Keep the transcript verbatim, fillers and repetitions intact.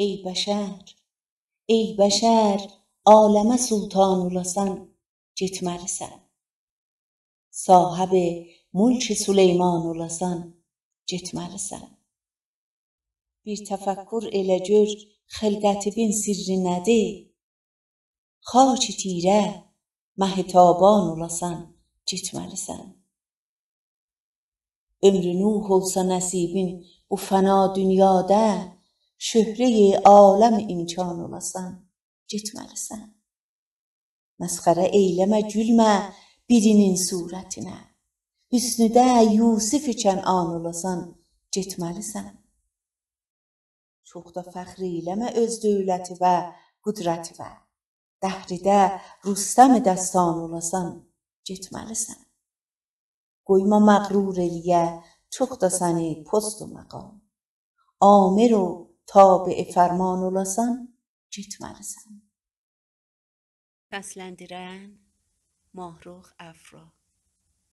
ای بشر، ای بشر، عالمه سلطان اولاسان، گئتمه‌لی‌سن. صاحب ملک سلیمان اولاسان، گئتمه‌لی‌سن. بیر تفکر ائله گؤر، خلقتیوین سرّی نه‌دیر؟ خاک تیره، مه تابان اولاسان، گئتمه‌لی‌سن. عمر نوح اولسا نصیبین بو فنا دونیادا، شهره‌ی عالم امکان اولاسان، گئتمه‌لی‌سن. مسخره ائیله‌مه، گولمه بیرینین صورتینه، حسنده یوسف کنعان اولاسان، گئتمه‌لی‌سن. چوخ دا فخر ائیله‌مه اؤز دؤولتیوه، قدرتیوه، دهریده رستم دستان اولاسان، گئتمه‌لی‌سن. قویما مغرور ائله‌یه چوخ دا سنی پست و مقام، آمر و تابع فرمان اولاسان، گئتمه‌لی‌سن. سسلندیرن: ماهرخ افرا.